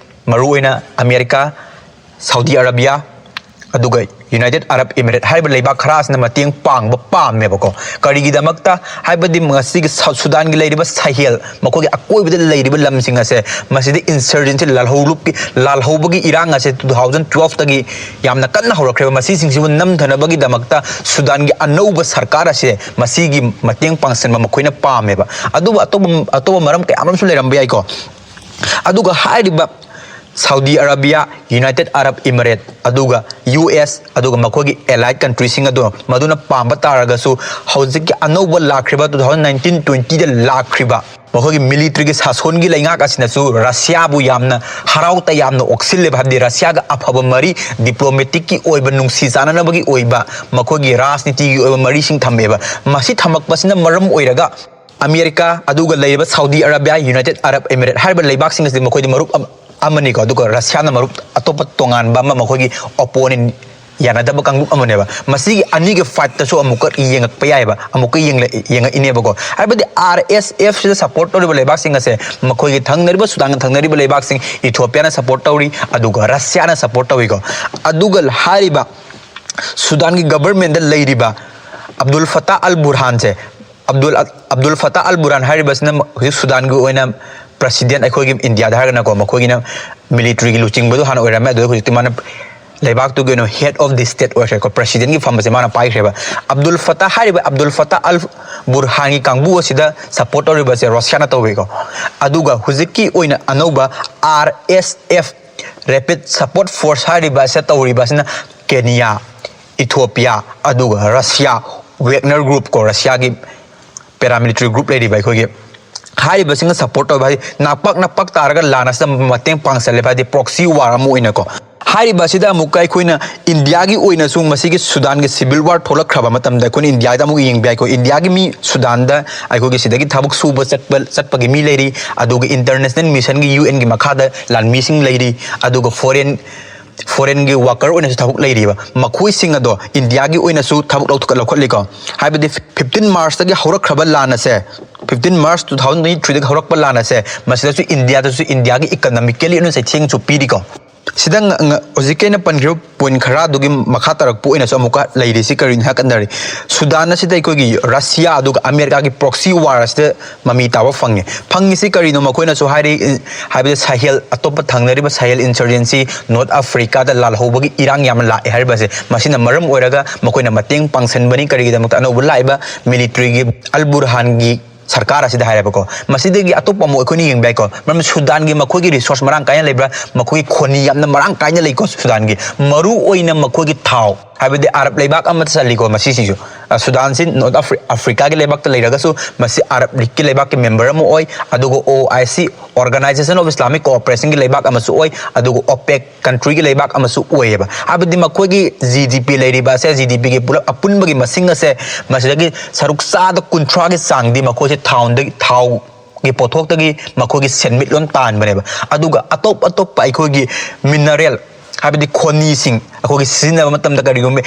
ꯃꯔꯨꯑꯣꯏꯅ ꯑꯃꯦꯔꯤꯀꯥ, ꯁꯥꯎꯗꯤ ꯑꯔꯥꯕꯤꯌꯥ, ꯑꯗꯨꯒ ꯌꯨꯅꯥꯏꯇꯦꯠ ꯑꯔꯕ ꯏꯃꯤꯔꯦꯠ ꯍꯥꯏꯔꯤꯕ ꯂꯩꯕꯥꯛ ꯈꯔ ꯑꯁꯤꯅ ꯃꯇꯦꯡ ꯄꯥꯡꯕ ꯄꯥꯝꯃꯦꯕꯀꯣ꯫ ꯀꯔꯤꯒꯤꯗꯃꯛꯇ? ꯍꯥꯏꯕꯗꯤ ꯉꯁꯤꯒꯤ ꯁꯥꯎꯠ ꯁꯨꯗꯥꯟꯒꯤ ꯂꯩꯔꯤꯕ ꯁꯍꯦꯜ, ꯃꯈꯣꯏꯒꯤ ꯑꯀꯣꯏꯕꯗ ꯂꯩꯔꯤꯕ ꯂꯝꯁꯤꯡ ꯑꯁꯦ, ꯃꯁꯤꯗ ꯏꯟꯁꯔꯖꯦꯟꯁꯤ, ꯂꯥꯜꯍꯧꯂꯨꯞꯀꯤ, ꯂꯥꯜꯍꯧꯕꯒꯤ ꯏꯔꯥꯡ ꯑꯁꯦ ꯇꯨ ꯊꯥꯎꯖꯟ ꯇꯨꯋꯦꯜꯐꯇꯒꯤ ꯌꯥꯝꯅ ꯀꯟꯅ ꯍꯧꯔꯛꯈ꯭ꯔꯦꯕ꯫ ꯃꯁꯤꯁꯤꯡꯁꯤꯕꯨ ꯅꯝꯊꯅꯕꯒꯤꯗꯃꯛꯇ ꯁꯨꯗꯥꯟꯒꯤ ꯑꯅꯧꯕ ꯁꯔꯀꯥꯔ ꯑꯁꯦ ꯃꯁꯤꯒꯤ ꯃꯇꯦꯡ ꯄꯥꯡꯁꯤꯟꯕ ꯃꯈꯣꯏꯅ ꯄꯥꯝꯃꯦꯕ꯫ ꯑꯗꯨꯕꯨ ꯑꯇꯣꯞꯄ, ꯑꯇꯣꯞꯄ ꯃꯔꯝ ꯀꯌꯥ ꯑꯃꯁꯨ ꯂꯩꯔꯝꯕ ꯌꯥꯏꯀꯣ꯫ ꯑꯗꯨꯒ ꯍꯥꯏꯔꯤꯕ Saudi Arabia, united Arab Emirates, ꯑꯗꯨꯒ ꯌꯨ ꯑꯦꯁ, ꯑꯗꯨꯒ ꯃꯈꯣꯏꯒꯤ ꯑꯦꯂꯥꯏꯠ ꯀꯟꯇ꯭ꯔꯤꯁꯤꯡ ꯑꯗꯣ ꯃꯗꯨꯅ ꯄꯥꯝꯕ ꯇꯥꯔꯒꯁꯨ, ꯍꯧꯖꯤꯛꯀꯤ ꯑꯅꯧꯕ ꯂꯥꯛꯈ꯭ꯔꯤꯕ two thousand nineteen twentyꯗ ꯂꯥꯛꯈ꯭ꯔꯤꯕ ꯃꯈꯣꯏꯒꯤ ꯃꯤꯂꯤꯇ꯭ꯔꯤꯒꯤ ꯁꯥꯁꯣꯟꯒꯤ ꯂꯩꯉꯥꯛ ꯑꯁꯤꯅꯁꯨ ꯔꯁꯤꯌꯥꯕꯨ ꯌꯥꯝꯅ ꯍꯔꯥꯎ ꯇꯌꯥꯝꯅ ꯑꯣꯛꯁꯤꯜꯂꯦꯕ, ꯍꯥꯏꯕꯗꯤ ꯔꯁꯤꯌꯥꯒ ꯑꯐꯕ ꯃꯔꯤ, ꯗꯤꯄ꯭ꯂꯣꯃꯦꯇꯤꯛꯀꯤ ꯑꯣꯏꯕ ꯅꯨꯡꯁꯤ ꯆꯥꯟꯅꯅꯕꯒꯤ ꯑꯣꯏꯕ ꯃꯈꯣꯏꯒꯤ ꯔꯥꯖꯅꯤꯇꯤꯒꯤ ꯑꯣꯏꯕ ꯃꯔꯤꯁꯤꯡ ꯊꯝꯃꯦꯕ꯫ ꯃꯁꯤ ꯊꯝꯃꯛꯄꯁꯤꯅ ꯃꯔꯝ ꯑꯣꯏꯔꯒ ꯑꯃꯦꯔꯤꯀꯥ, ꯑꯗꯨꯒ ꯂꯩꯔꯤꯕ Saudi Arabia, united Arab Emirates ꯍꯥꯏꯔꯤꯕ ꯂꯩꯕꯥꯛꯁꯤꯡ ꯑꯁꯤꯗꯤ ꯃꯈꯣꯏꯗꯤ ꯃꯔꯨꯞ ꯑꯃ-, ꯑꯃꯅꯤꯀꯣ, ꯑꯗꯨꯒ ꯔꯁꯤꯌꯥꯅ ꯃꯔꯨꯞ ꯑꯇꯣꯞꯄ ꯇꯣꯉꯥꯟꯕ ꯑꯃ, ꯃꯈꯣꯏꯒꯤ ꯑꯣꯄꯣꯅꯦꯟ, ꯌꯥꯅꯗꯕ ꯀꯥꯡꯂꯨꯞ ꯑꯃꯅꯦꯕ꯫ ꯃꯁꯤꯒꯤ ꯑꯅꯤꯒꯤ ꯐꯥꯏꯠꯇꯁꯨ ꯑꯃꯨꯛꯀ ꯌꯦꯡꯉꯛꯄ ꯌꯥꯏꯑꯕ, ꯑꯃꯨꯛꯀ ꯌꯦꯡꯂꯛ-, ꯌꯦꯡꯉꯛꯏꯅꯦꯕꯀꯣ꯫ ꯍꯥꯏꯕꯗꯤ ꯑꯥꯔ ꯑꯦꯁ ꯑꯦꯐꯁꯤꯗ ꯁꯞꯄꯣꯔꯠ ꯇꯧꯔꯤꯕ ꯂꯩꯕꯥꯛꯁꯤꯡ ꯑꯁꯦ ꯃꯈꯣꯏꯒꯤ ꯊꯪꯅꯔꯤꯕ ꯁꯨꯗꯥꯟꯒ ꯊꯪꯅꯔꯤꯕ ꯂꯩꯕꯥꯛꯁꯤꯡ, ꯏꯊꯣꯄꯤꯌꯥꯅ ꯁꯞꯄꯣꯔꯠ ꯇꯧꯔꯤ, ꯑꯗꯨꯒ ꯔꯁꯤꯌꯥꯅ ꯁꯞꯄꯣꯔꯠ ꯇꯧꯏꯀꯣ꯫ ꯑꯗꯨꯒ ꯍꯥꯏꯔꯤꯕ ꯁꯨꯗꯥꯟꯒꯤ ꯒꯕꯔꯃꯦꯟꯗ ꯂꯩꯔꯤꯕ ꯑꯕꯗꯨꯜ ꯐꯇꯥ ꯑꯜ ꯕꯨꯔꯍꯥꯟꯁꯦ, ꯑꯕꯗꯨꯜ, ꯑꯕꯗꯨꯜ ꯐꯇꯥ ꯑꯜ ꯕꯨꯔꯍꯥꯟ ꯍꯥꯏꯔꯤꯕꯁꯤꯅ ꯍꯧꯖꯤꯛ ꯁꯨꯗꯥꯟꯒꯤ ꯑꯣꯏꯅ ꯄ꯭ꯔꯁꯤꯗꯦꯟ, ꯑꯩꯈꯣꯏꯒꯤ ꯏꯟꯗꯤꯌꯥꯗ ꯍꯥꯏꯔꯒꯅꯀꯣ, ꯃꯈꯣꯏꯒꯤꯅ ꯃꯤꯂꯤꯇ꯭ꯔꯤꯒꯤ ꯂꯨꯆꯤꯡꯕꯗꯣ ꯍꯥꯟꯅ ꯑꯣꯏꯔꯝꯃꯦ, ꯑꯗꯨꯗ ꯍꯧꯖꯤꯛꯇꯤ ꯃꯥꯅ ꯂꯩꯕꯥꯛꯇꯨꯒꯤ ꯑꯣꯏꯅ ꯍꯦꯗ ꯑꯣꯐ ꯗꯤ ꯁ꯭ꯇꯦꯠ ꯑꯣꯏꯈ꯭ꯔꯦꯀꯣ, ꯄ꯭ꯔꯁꯤꯗꯦꯟꯒꯤ ꯐꯝ ꯑꯁꯦ ꯃꯥꯅ ꯄꯥꯏꯈ꯭ꯔꯦꯕ꯫ ꯑꯕꯗꯨꯜ ꯐꯇꯥ ꯍꯥꯏꯔꯤꯕ ꯑꯕꯗꯨꯜ ꯐꯇꯥ ꯑꯜ ꯕꯨꯔꯍꯥꯟꯒꯤ ꯀꯥꯡꯕꯨ ꯑꯁꯤꯗ ꯁꯞꯄꯣꯔꯠ ꯇꯧꯔꯤꯕꯁꯦ ꯔꯁꯤꯌꯥꯅ ꯇꯧꯋꯤꯀꯣ꯫ ꯑꯗꯨꯒ ꯍꯧꯖꯤꯛꯀꯤ ꯑꯣꯏꯅ ꯑꯅꯧꯕ ꯑꯥꯔ ꯑꯦꯁ ꯑꯦꯐ, ꯔꯦꯄꯤꯗ ꯁꯞꯄꯣꯔꯠ ꯐꯣꯔꯁ ꯍꯥꯏꯔꯤꯕ ꯑꯁꯤꯗ ꯇꯧꯔꯤꯕ ꯑꯁꯤꯅ ꯀꯦꯅꯤꯌꯥ, ꯏꯊꯣꯄꯤꯌꯥ, ꯑꯗꯨꯒ ꯔꯁꯤꯌꯥ, ꯋꯦꯒꯅꯔ ꯒ꯭ꯔꯨꯞ ꯀꯣ, ꯔꯁꯤꯌꯥꯒꯤ ꯄꯦꯔꯥꯃꯤꯂꯤꯇꯔꯤ ꯒ꯭ꯔꯨꯞ ꯂꯩꯔꯤꯕ ꯑꯩꯈꯣꯏꯒꯤ, ꯍꯥꯏꯔꯤꯕꯁꯤꯡꯅ ꯁꯞꯄꯣꯔꯠ ꯇꯧꯕ ꯍꯥꯏꯗꯤ ꯅꯥꯄꯛ ꯅꯥꯄꯛ ꯇꯥꯔꯒ ꯂꯥꯟ ꯑꯁꯤꯗ ꯃꯇꯦꯡ ꯄꯥꯡꯁꯜꯂꯦꯕ, ꯍꯥꯏꯗꯤ ꯄ꯭ꯔꯣꯛꯁꯤ ꯋꯥꯔ ꯑꯃ ꯑꯣꯏꯅꯀꯣ꯫ ꯍꯥꯏꯔꯤꯕ ꯑꯁꯤꯗ ꯑꯃꯨꯛꯀ ꯑꯩꯈꯣꯏꯅ ꯏꯟꯗꯤꯌꯥꯒꯤ ꯑꯣꯏꯅꯁꯨ ꯃꯁꯤꯒꯤ ꯁꯨꯗꯥꯟꯒꯤ ꯁꯤꯚꯤꯜ ꯋꯥꯔ ꯊꯣꯛꯂꯛꯈ꯭ꯔꯕ ꯃꯇꯝꯗ ꯑꯩꯈꯣꯏꯅ ꯏꯟꯗꯤꯌꯥꯗ ꯑꯃꯨꯛ ꯌꯦꯡꯕ ꯌꯥꯏꯀꯣ꯫ ꯏꯟꯗꯤꯌꯥꯒꯤ ꯃꯤ ꯁꯨꯗꯥꯟꯗ ꯑꯩꯈꯣꯏꯒꯤ ꯁꯤꯗꯒꯤ ꯊꯕꯛ ꯁꯨꯕ ꯆꯠꯄ, ꯆꯠꯄꯒꯤ ꯃꯤ ꯂꯩꯔꯤ, ꯑꯗꯨꯒ ꯏꯟꯇꯔꯅꯦꯁꯅꯦꯜ ꯃꯤꯁꯟꯒꯤ, ꯌꯨ ꯑꯦꯟꯒꯤ ꯃꯈꯥꯗ ꯂꯥꯟꯃꯤꯁꯤꯡ ꯂꯩꯔꯤ, ꯑꯗꯨꯒ ꯐꯣꯔꯦꯟ, ꯐꯣꯔꯦꯟꯒꯤ ꯋꯥꯀꯔ ꯑꯣꯏꯅꯁꯨ ꯊꯕꯛ ꯂꯩꯔꯤꯕ ꯃꯈꯣꯏꯁꯤꯡ ꯑꯗꯣ ꯏꯟꯗꯤꯌꯥꯒꯤ ꯑꯣꯏꯅꯁꯨ ꯊꯕꯛ ꯂꯧꯊꯣꯛ-, ꯂꯧꯈꯠꯂꯤꯀꯣ꯫ ꯍꯥꯏꯕꯗꯤ ꯐꯤꯐꯇꯤꯟ ꯃꯥꯔꯁꯇꯒꯤ ꯍꯧꯔꯛꯈ꯭ꯔꯕ ꯂꯥꯟ ꯑꯁꯦ, ꯐꯤꯐꯇꯤꯟ ꯃꯥꯔꯁ two thousand twenty threeꯗꯒꯤ ꯍꯧꯔꯛꯄ ꯂꯥꯟ ꯑꯁꯦ, ꯃꯁꯤꯗꯁꯨ ꯏꯟꯗꯤꯌꯥꯗꯁꯨ ꯏꯟꯗꯤꯌꯥꯒꯤ ꯏꯀꯅꯣꯃꯤꯀꯦꯜꯂꯤ ꯑꯣꯏꯅ ꯆꯩꯊꯦꯡꯁꯨ ꯄꯤꯔꯤꯀꯣ꯫ ꯁꯤꯗ ꯉ-, ꯉ-, ꯍꯧꯖꯤꯛꯀꯤ ꯑꯩꯅ ꯄꯟꯈ꯭ꯔꯤꯕ ꯄꯣꯏꯟ ꯈꯔꯗꯨꯒꯤ ꯃꯈꯥ ꯇꯥꯔꯛꯄ ꯑꯣꯏꯅꯁꯨ ꯑꯃꯨꯛꯀ ꯂꯩꯔꯤꯁꯤ ꯀꯔꯤꯅꯣ ꯍꯥꯏ ꯀꯥꯟꯗ, ꯁꯨꯗꯥꯟ ꯑꯁꯤꯗ ꯑꯩꯈꯣꯏꯒꯤ ꯔꯁꯤꯌꯥ ꯑꯗꯨꯒ ꯑꯃꯦꯔꯤꯀꯥꯒꯤ ꯄ꯭ꯔꯣꯛꯁꯤ ꯋꯥꯔ ꯑꯁꯤꯗ ꯃꯃꯤ ꯇꯥꯕ ꯐꯪꯉꯦ꯫ ꯐꯪꯉꯤꯁꯤ ꯀꯔꯤꯅꯣ? ꯃꯈꯣꯏꯅꯁꯨ ꯍꯥꯏꯔꯤ, ꯏ-, ꯍꯥꯏꯕꯗꯤ ꯁꯥꯍꯦꯜ, ꯑꯇꯣꯞꯄ ꯊꯪꯅꯔꯤꯕ ꯁꯥꯍꯦꯜ ꯏꯟꯁꯔꯖꯦꯟꯁꯤ, ꯅꯣꯔꯠ ꯑꯐ꯭ꯔꯤꯀꯥꯗ ꯂꯥꯜꯍꯧꯕꯒꯤ ꯏꯔꯥꯡ ꯌꯥꯝꯅ ꯂꯥꯛꯑꯦ ꯍꯥꯏꯔꯤꯕꯁꯦ, ꯃꯁꯤꯅ ꯃꯔꯝ ꯑꯣꯏꯔꯒ ꯃꯈꯣꯏꯅ ꯃꯇꯦꯡ ꯄꯥꯡꯁꯟꯕꯅꯤ꯫ ꯀꯔꯤꯒꯤꯗꯃꯛꯇ? ꯑꯅꯧꯕ ꯂꯥꯛꯏꯕ ꯃꯤꯂꯤꯇ꯭ꯔꯤꯒꯤ ꯑꯜ ꯕꯨꯔꯍꯥꯟꯒꯤ ꯁꯔꯀꯥꯔ ꯑꯁꯤꯗ ꯍꯥꯏꯔꯦꯕꯀꯣ꯫ ꯃꯁꯤꯗꯒꯤ ꯑꯇꯣꯞꯄ ꯑꯃꯨꯛ ꯑꯩꯈꯣꯏꯅ ꯌꯦꯡꯕ ꯌꯥꯏꯀꯣ꯫ ꯃꯔꯝꯗꯤ ꯁꯨꯗꯥꯟꯒꯤ ꯃꯈꯣꯏꯒꯤ ꯔꯤꯁꯣꯔꯁ ꯃꯔꯥꯡ ꯀꯥꯏꯅ ꯂꯩꯕ꯭ꯔꯥ? ꯃꯈꯣꯏꯒꯤ ꯈꯣꯅꯤ ꯌꯥꯝꯅ ꯃꯔꯥꯡ ꯀꯥꯏꯅ ꯂꯩꯀꯣ ꯁꯨꯗꯥꯟꯒꯤ꯫ ꯃꯔꯨ ꯑꯣꯏꯅ ꯃꯈꯣꯏꯒꯤ ꯊꯥꯎ, ꯍꯥꯏꯕꯗꯤ ꯑꯔꯕ ꯂꯩꯕꯥꯛ ꯑꯃꯗ ꯆꯜꯂꯤꯀꯣ ꯃꯁꯤꯁꯤꯁꯨ꯫ ꯑ, ꯁꯨꯗꯥꯟꯁꯤ ꯅꯣꯔꯠ ꯑꯐ꯭ꯔꯤ-, ꯑꯐ꯭ꯔꯤꯀꯥꯒꯤ ꯂꯩꯕꯥꯛꯇ ꯂꯩꯔꯒꯁꯨ ꯃꯁꯤ ꯑꯔꯕ ꯂꯤꯒꯀꯤ ꯂꯩꯕꯥꯛꯀꯤ ꯃꯦꯝꯕꯔ ꯑꯃ ꯑꯣꯏ, ꯑꯗꯨꯒ ꯑꯣ I C, Organisation of Islamic Cooperation ꯒꯤ ꯂꯩꯕꯥꯛ ꯑꯃꯁꯨ ꯑꯣꯏ, ꯑꯗꯨꯒ ꯑꯣꯄꯦꯛ ꯀꯟꯇ꯭ꯔꯤꯒꯤ ꯂꯩꯕꯥꯛ ꯑꯃꯁꯨ ꯑꯣꯏꯌꯦꯕ꯫ ꯍꯥꯏꯕꯗꯤ ꯃꯈꯣꯏꯒꯤ ꯖꯤ ꯗꯤ ꯄꯤ ꯂꯩꯔꯤꯕ ꯑꯁꯦ, ꯖꯤ ꯗꯤ ꯄꯤꯒꯤ ꯄꯨꯂꯞ ꯑꯄꯨꯟꯕꯒꯤ ꯃꯁꯤꯡ ꯑꯁꯦ ꯃꯁꯤꯗꯒꯤ ꯁꯔꯨꯛ ꯆꯥꯗ ꯀꯨꯟꯊ꯭ꯔꯥꯒꯤ ꯆꯥꯡꯗꯤ ꯃꯈꯣꯏꯁꯦ ꯊꯥꯎꯗꯒꯤ, ꯊꯥꯎꯒꯤ ꯄꯣꯠꯊꯣꯛꯇꯒꯤ ꯃꯈꯣꯏꯒꯤ ꯁꯦꯟꯃꯤꯠꯂꯣꯟ ꯇꯥꯟꯕꯅꯦꯕ꯫ ꯑꯗꯨꯒ ꯑꯇꯣꯞ ꯑꯇꯣꯞꯄ ꯑꯩꯈꯣꯏꯒꯤ ꯃꯤꯅꯔꯦꯜ, ꯍꯥꯏꯕꯗꯤ ꯈꯣꯅꯤꯁꯤꯡ ꯑꯩꯈꯣꯏꯒꯤ ꯁꯤꯖꯤꯟꯅꯕ ꯃꯇꯝꯗ ꯀꯔꯤꯒꯨꯝꯕ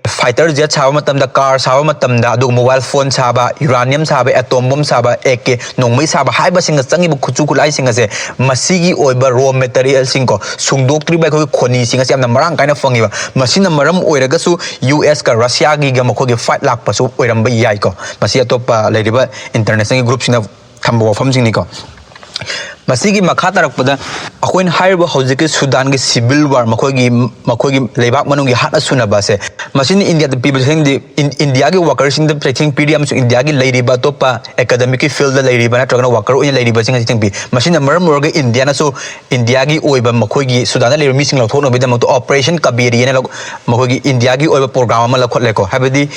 ꯐꯥꯏꯇꯔ ꯖꯦꯠ ꯁꯥꯕ ꯃꯇꯝꯗ, ꯀꯥꯔ ꯁꯥꯕ ꯃꯇꯝꯗ, ꯑꯗꯨꯒ ꯃꯣꯕꯥꯏꯜ ꯐꯣꯟ ꯁꯥꯕ, ꯌꯨꯔꯥꯅꯤꯌꯝ ꯁꯥꯕ, ꯑꯦꯇꯣꯝ ꯕꯣꯝ ꯁꯥꯕ, ꯑꯦ ꯀꯦ, ꯅꯣꯡꯃꯩ ꯁꯥꯕ ꯍꯥꯏꯕꯁꯤꯡꯗ ꯆꯪꯉꯤꯕ ꯈꯨꯠꯁꯨ ꯈꯨꯠꯂꯥꯏꯁꯤꯡ ꯑꯁꯦ ꯃꯁꯤꯒꯤ ꯑꯣꯏꯕ ꯔꯣ ꯃꯦꯇꯔꯤꯌꯦꯜꯁꯤꯡꯀꯣ, ꯁꯨꯡꯗꯣꯛꯇ꯭ꯔꯤꯕ ꯑꯩꯈꯣꯏꯒꯤ ꯈꯣꯅꯤꯁꯤꯡ ꯑꯁꯦ ꯌꯥꯝꯅ ꯃꯔꯥꯡ ꯀꯥꯏꯅ ꯐꯪꯉꯤꯕ꯫ ꯃꯁꯤꯅ ꯃꯔꯝ ꯑꯣꯏꯔꯒꯁꯨ ꯌꯨ ꯑꯦꯁꯀ ꯔꯁꯤꯌꯥꯒꯤꯒ ꯃꯈꯣꯏꯒꯤ ꯐꯥꯏꯠ ꯂꯥꯛꯄꯁꯨ ꯑꯣꯏꯔꯝꯕ ꯌꯥꯏꯀꯣ꯫ ꯃꯁꯤ ꯑꯇꯣꯞꯄ ꯂꯩꯔꯤꯕ ꯏꯟꯇꯔꯅꯦꯁꯅꯦꯜꯒꯤ ꯒ꯭ꯔꯨꯞꯁꯤꯡꯅ ꯊꯝꯕ ꯋꯥꯐꯝꯁꯤꯡꯅꯤꯀꯣ꯫ ꯃꯁꯤꯒꯤ ꯃꯈꯥ ꯇꯥꯔꯛꯄꯗ ꯑꯩꯈꯣꯏꯅ ꯍꯥꯏꯔꯤꯕ ꯍꯧꯖꯤꯛꯀꯤ ꯁꯨꯗꯥꯟꯒꯤ ꯁꯤꯚꯤꯜ ꯋꯥꯔ, ꯃꯈꯣꯏꯒꯤ, ꯃꯈꯣꯏꯒꯤ ꯂꯩꯕꯥꯛ ꯃꯅꯨꯡꯒꯤ ꯍꯥꯠꯅ ꯁꯨꯅꯕ ꯑꯁꯦ, ꯃꯁꯤꯅ ꯏꯟꯗꯤꯌꯥꯗ ꯄꯤꯕ ꯆꯩꯊꯦꯡꯗꯤ, ꯏꯟ-, ꯏꯟꯗꯤꯌꯥꯒꯤ ꯋꯥꯀꯔꯁꯤꯡꯗ ꯆꯩꯊꯦꯡ ꯄꯤꯔꯤ ꯑꯃꯁꯨꯡ ꯏꯟꯗꯤꯌꯥꯒꯤ ꯂꯩꯔꯤꯕ ꯑꯇꯣꯞꯄ ꯑꯦꯀꯥꯗꯃꯤꯛꯀꯤ ꯐꯤꯜꯗ ꯂꯩꯔꯤꯕ ꯅꯠꯇ꯭ꯔꯒꯅ ꯋꯥꯀꯔ ꯑꯣꯏꯅ ꯂꯩꯔꯤꯕꯁꯤꯡ ꯑꯁꯤ ꯆꯩꯊꯦꯡ ꯄꯤ꯫ ꯃꯁꯤꯅ ꯃꯔꯝ ꯑꯣꯏꯔꯒ ꯏꯟꯗꯤꯌꯥꯅꯁꯨ ꯏꯟꯗꯤꯌꯥꯒꯤ ꯑꯣꯏꯕ ꯃꯈꯣꯏꯒꯤ ꯁꯨꯗꯥꯟꯗ ꯂꯩꯔꯤꯕ ꯃꯤꯁꯤꯡ ꯂꯧꯊꯣꯛꯅꯕꯒꯤꯗꯃꯛꯇ ꯑꯣꯄꯔꯦꯁꯟ ꯀꯕꯦꯔꯤ ꯍꯥꯏꯅ ꯂꯧ-, ꯃꯈꯣꯏꯒꯤ ꯏꯟꯗꯤꯌꯥꯒꯤ ꯑꯣꯏꯕ ꯄ꯭ꯔꯣꯒ꯭ꯔꯥꯝ ꯑꯃ ꯂꯧꯈꯠꯂꯦꯀꯣ꯫ ꯍꯥꯏꯕꯗꯤ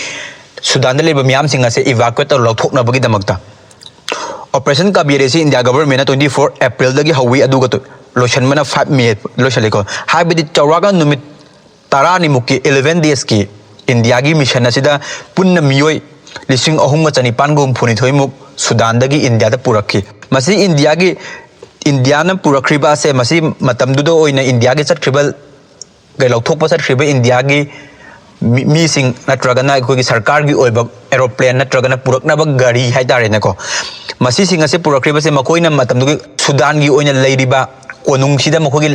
ꯁꯨꯗꯥꯟꯗ ꯂꯩꯕ ꯃꯤꯌꯥꯝꯁꯤꯡ ꯑꯁꯦ ꯏꯚꯥꯀ꯭ꯌꯨꯑꯦꯠ ꯇꯧꯔ ꯂꯧꯊꯣꯛꯅꯕꯒꯤꯗꯃꯛꯇ꯫ ꯑꯣꯄꯔꯦꯁꯟ ꯀꯕꯦꯔꯤ ꯑꯁꯤ ꯏꯟꯗꯤꯌꯥ ꯒꯚꯔꯟꯃꯦꯟꯅ twenty four April ꯗꯒꯤ ꯍꯧꯏ, ꯑꯗꯨꯒ ꯇꯨ-, ꯂꯣꯏꯁꯤꯟꯕꯅ five May ꯂꯣꯏꯁꯤꯜꯂꯤꯀꯣ꯫ ꯍꯥꯏꯕꯗꯤ ꯆꯥꯎꯔꯥꯛꯅ ꯅꯨꯃꯤꯠ ꯇꯔꯥꯅꯤꯃꯨꯛꯀꯤ, eleven days ꯀꯤ ꯏꯟꯗꯤꯌꯥꯒꯤ ꯃꯤꯁꯟ ꯑꯁꯤꯗ ꯄꯨꯟꯅ ꯃꯤꯑꯣꯏ ꯂꯤꯁꯤꯡ ꯑꯍꯨꯝꯒ ꯆꯅꯤꯄꯥꯟꯒ ꯍꯨꯝꯐꯨꯅꯤꯊꯣꯏꯃꯨꯛ ꯁꯨꯗꯥꯟꯗꯒꯤ ꯏꯟꯗꯤꯌꯥꯗ ꯄꯨꯔꯛꯈꯤ꯫ ꯃꯁꯤ ꯏꯟꯗꯤꯌꯥꯒꯤ, ꯏꯟꯗꯤꯌꯥꯅ ꯄꯨꯔꯛꯈ꯭ꯔꯤꯕ ꯑꯁꯦ ꯃꯁꯤ ꯃꯇꯝꯗꯨꯗ ꯑꯣꯏꯅ ꯏꯟꯗꯤꯌꯥꯒꯤ ꯆꯠꯈ꯭ꯔꯤꯕ ꯀꯩ ꯂꯧꯊꯣꯛꯄ ꯆꯠꯈ꯭ꯔꯤꯕ ꯏꯟꯗꯤꯌꯥꯒꯤ ꯃꯤ-, ꯃꯤꯁꯤꯡ ꯅꯠꯇ꯭ꯔꯒꯅ ꯑꯩꯈꯣꯏꯒꯤ ꯁꯔꯀꯥꯔꯒꯤ ꯑꯣꯏꯕ ꯑꯦꯔꯣꯄ꯭ꯂꯦꯟ ꯅꯠꯇ꯭ꯔꯒꯅ ꯄꯨꯔꯛꯅꯕ ꯒꯥꯔꯤ ꯍꯥꯏꯇꯥꯔꯦꯅꯦꯀꯣ꯫ ꯃꯁꯤꯁꯤꯡ ꯑꯁꯤ ꯄꯨꯔꯛꯈ꯭ꯔꯤꯕꯁꯦ ꯃꯈꯣꯏꯅ ꯃꯇꯝꯗꯨꯒꯤ ꯁꯨꯗꯥꯟꯒꯤ ꯑꯣꯏꯅ ꯂꯩꯔꯤꯕ ꯀꯣꯅꯨꯡꯁꯤꯗ ꯃꯈꯣꯏꯒꯤ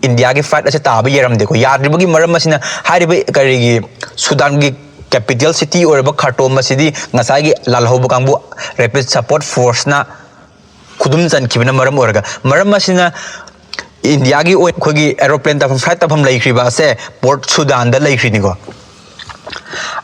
ꯏꯟꯗꯤꯌꯥꯒꯤ ꯐ꯭ꯂꯥꯏꯠ ꯑꯁꯦ ꯇꯥꯕ ꯌꯥꯔꯝꯗꯦꯀꯣ꯫ ꯌꯥꯗ꯭ꯔꯤꯕꯒꯤ ꯃꯔꯝ ꯑꯁꯤꯅ ꯍꯥꯏꯔꯤꯕ ꯀꯔꯤꯒꯤ ꯁꯨꯗꯥꯟꯒꯤ ꯀꯦꯄꯤꯇꯦꯜ ꯁꯤꯇꯤ ꯑꯣꯏꯔꯕ ꯈꯥꯔꯇꯣꯝ ꯑꯁꯤꯗꯤ ꯉꯁꯥꯏꯒꯤ ꯂꯥꯜꯍꯧꯕ ꯀꯥꯡꯕꯨ ꯔꯦꯄꯤꯗ ꯁꯄꯣꯔꯠ ꯐꯣꯔꯁꯅ ꯈꯨꯗꯨꯝ ꯆꯟꯈꯤꯕꯅ ꯃꯔꯝ ꯑꯣꯏꯔꯒ, ꯃꯔꯝ ꯑꯁꯤꯅ ꯏꯟꯗꯤꯌꯥꯒꯤ ꯑꯣꯏ-, ꯑꯩꯈꯣꯏꯒꯤ ꯑꯦꯔꯣꯄ꯭ꯂꯦꯟ ꯇꯥꯐꯝ, ꯐ꯭ꯂꯥꯏꯠ ꯇꯥꯐꯝ ꯂꯩꯈ꯭ꯔꯤꯕ ꯑꯁꯦ ꯄꯣꯔꯠ ꯁꯨꯗꯥꯟꯗ ꯂꯩꯈ꯭ꯔꯤꯅꯤꯀꯣ꯫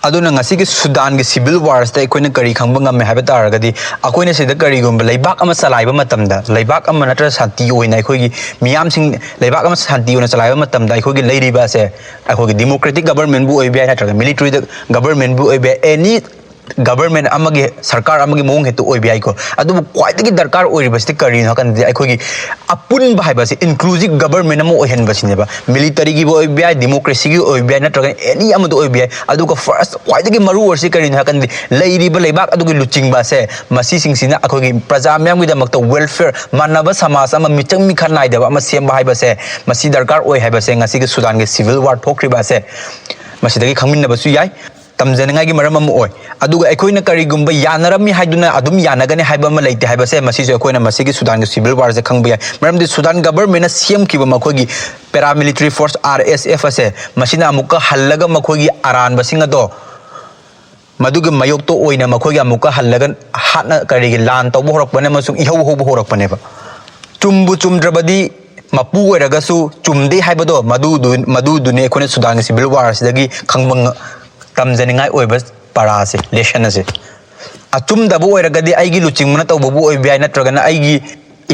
ꯑꯗꯨꯅ ꯉꯁꯤꯒꯤ ꯁꯨꯗꯥꯟꯒꯤ civil war ꯁꯤꯗ ꯑꯩꯈꯣꯏꯅ ꯀꯔꯤ ꯈꯪꯕ ꯉꯝꯃꯦ ꯍꯥꯏꯕ ꯇꯥꯔꯒꯗꯤ, ꯑꯩꯈꯣꯏꯅ ꯁꯤꯗ ꯀꯔꯤꯒꯨꯝꯕ ꯂꯩꯕꯥꯛ ꯑꯃ ꯆꯂꯥꯏꯕ ꯃꯇꯝꯗ, ꯂꯩꯕꯥꯛ ꯑꯃ ꯅꯠꯇ꯭ꯔꯒ ꯁꯥꯟꯇꯤ ꯑꯣꯏꯅ ꯑꯩꯈꯣꯏꯒꯤ ꯃꯤꯌꯥꯝꯁꯤꯡ, ꯂꯩꯕꯥꯛ ꯑꯃ ꯁꯥꯟꯇꯤ ꯑꯣꯏꯅ ꯆꯂꯥꯏꯕ ꯃꯇꯝꯗ ꯑꯩꯈꯣꯏꯒꯤ ꯂꯩꯔꯤꯕ ꯑꯁꯦ, ꯑꯩꯈꯣꯏꯒꯤ democratic government ꯕꯨ ꯑꯣꯏꯕ ꯌꯥꯏ, ꯅꯠꯇ꯭ꯔꯒ military ꯗ government ꯕꯨ ꯑꯣꯏꯕ ꯌꯥꯏ, any government ꯑꯃꯒꯤ, ꯁꯔꯀꯥꯔ ꯑꯃꯒꯤ ꯃꯑꯣꯡ ꯍꯦꯛꯇ ꯑꯣꯏꯕ ꯌꯥꯏꯀꯣ꯫ ꯑꯗꯨꯕꯨ ꯈ꯭ꯋꯥꯏꯗꯒꯤ ꯗꯔꯀꯥꯔ ꯑꯣꯏꯔꯤꯕꯁꯤꯗꯤ ꯀꯔꯤꯅꯣ ꯍꯥꯏ ꯀꯥꯟꯗꯗꯤ, ꯑꯩꯈꯣꯏꯒꯤ ꯑꯄꯨꯟꯕ ꯍꯥꯏꯕꯁꯤ inclusive government ꯑꯃ ꯑꯣꯏꯍꯟꯕꯁꯤꯅꯦꯕ꯫ Military ꯒꯤꯕꯨ ꯑꯣꯏꯕ ꯌꯥꯏ, democracy ꯒꯤ ꯑꯣꯏꯕ ꯌꯥꯏ, ꯅꯠꯇ꯭ꯔꯒꯅ any ꯑꯃꯗ ꯑꯣꯏꯕ ꯌꯥꯏ꯫ ꯑꯗꯨꯒ first ꯈ꯭ꯋꯥꯏꯗꯒꯤ ꯃꯔꯨ ꯑꯣꯏꯔꯤꯁꯤ ꯀꯔꯤꯅꯣ ꯍꯥꯏ ꯀꯥꯟꯗꯗꯤ, ꯂꯩꯔꯤꯕ ꯂꯩꯕꯥꯛ ꯑꯗꯨꯒꯤ ꯂꯨꯆꯤꯡꯕ ꯑꯁꯦ, ꯃꯁꯤꯁꯤꯡꯁꯤꯅ ꯑꯩꯈꯣꯏꯒꯤ ꯄ꯭ꯔꯖꯥ ꯃꯤꯌꯥꯝꯒꯤꯗꯃꯛꯇ welfare, ꯃꯥꯟꯅꯕ ꯁꯃꯥꯖ ꯑꯃ, ꯃꯤꯆꯪ ꯃꯤꯈꯥ ꯅꯥꯏꯗꯕ ꯑꯃ ꯁꯦꯝꯕ ꯍꯥꯏꯕꯁꯦ, ꯃꯁꯤ ꯗꯔꯀꯥꯔ ꯑꯣꯏ ꯍꯥꯏꯕꯁꯦ ꯉꯁꯤꯒꯤ ꯁꯨꯗꯥꯟꯒꯤ civil war ꯊꯣꯛꯈ꯭ꯔꯤꯕ ꯑꯁꯦ ꯃꯁꯤꯗꯒꯤ ꯈꯪꯃꯤꯟꯅꯕꯁꯨ ꯌꯥꯏ, ꯇꯝꯖꯅꯤꯡꯉꯥꯏꯒꯤ ꯃꯔꯝ ꯑꯃ ꯑꯣꯏ꯫ ꯑꯗꯨꯒ ꯑꯩꯈꯣꯏꯅ ꯀꯔꯤꯒꯨꯝꯕ ꯌꯥꯅꯔꯝꯃꯤ ꯍꯥꯏꯗꯨꯅ ꯑꯗꯨꯝ ꯌꯥꯅꯒꯅꯤ ꯍꯥꯏꯕ ꯑꯃ ꯂꯩꯇꯦ ꯍꯥꯏꯕꯁꯦ, ꯃꯁꯤꯁꯨ ꯑꯩꯈꯣꯏꯅ ꯃꯁꯤꯒꯤ ꯁꯨꯗꯥꯟꯒꯤ civil war ꯁꯦ ꯈꯪꯕ ꯌꯥꯏ꯫ ꯃꯔꯝꯗꯤ ꯁꯨꯗꯥꯟ government ꯅ ꯁꯦꯝꯈꯤꯕ ꯃꯈꯣꯏꯒꯤ paramilitary force, R S F ꯑꯁꯦ, ꯃꯁꯤꯅ ꯑꯃꯨꯛꯀ ꯍꯜꯂꯒ ꯃꯈꯣꯏꯒꯤ ꯑꯔꯥꯟꯕꯁꯤꯡ ꯑꯗꯣ, ꯃꯗꯨꯒꯤ ꯃꯥꯌꯣꯛꯇ ꯑꯣꯏꯅ ꯃꯈꯣꯏꯒꯤ ꯑꯃꯨꯛꯀ ꯍꯜꯂꯒ ꯍꯥꯠꯅ, ꯀꯔꯤꯒꯤ, ꯂꯥꯟ ꯇꯧꯕ ꯍꯧꯔꯛꯄꯅꯦ ꯑꯃꯁꯨꯡ ꯏꯍꯧ ꯍꯧꯕ ꯍꯧꯔꯛꯄꯅꯦꯕ꯫ ꯆꯨꯝꯕꯨ ꯆꯨꯝꯗ꯭ꯔꯕꯗꯤ, ꯃꯄꯨ ꯑꯣꯏꯔꯒꯁꯨ ꯆꯨꯝꯗꯦ ꯍꯥꯏꯕꯗꯣ, ꯃꯗꯨꯗꯨ-, ꯃꯗꯨꯗꯨꯅꯤ ꯑꯩꯈꯣꯏꯅ ꯁꯨꯗꯥꯟꯒꯤ civil war ꯁꯤꯗꯒꯤ ꯈꯪꯕ ꯉ-, ꯇꯝꯖꯅꯤꯡꯉꯥꯏ ꯑꯣꯏꯕ ꯄꯔꯥꯁꯦ, lesson ꯑꯁꯦ꯫ ꯑꯆꯨꯝꯗꯕ ꯑꯣꯏꯔꯒꯗꯤ ꯑꯩꯒꯤ ꯂꯨꯆꯤꯡꯕꯅ ꯇꯧꯕꯕꯨ ꯑꯣꯏꯕ ꯌꯥꯏ, ꯅꯠꯇ꯭ꯔꯒꯅ ꯑꯩꯒꯤ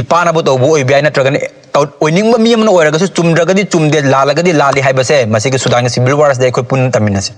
ꯏꯄꯥꯅꯕꯨ ꯇꯧꯕ ꯑꯣꯏꯕ ꯌꯥꯏ, ꯅꯠꯇ꯭ꯔꯒꯅ ꯇꯧ-, ꯑꯣꯏꯅꯤꯡꯕ ꯃꯤ ꯑꯃꯅ ꯑꯣꯏꯔꯒꯁꯨ, ꯆꯨꯝꯗ꯭ꯔꯒꯗꯤ ꯆꯨꯝꯗꯦ, ꯂꯥꯜꯂꯒꯗꯤ ꯂꯥꯜꯂꯤ ꯍꯥꯏꯕꯁꯦ ꯃꯁꯤꯒꯤ ꯁꯨꯗꯥꯟꯒꯤ civil war ꯁꯤꯗ ꯑꯩꯈꯣꯏ ꯄꯨꯟꯅ ꯇꯝꯃꯤꯟꯅꯁꯦ꯫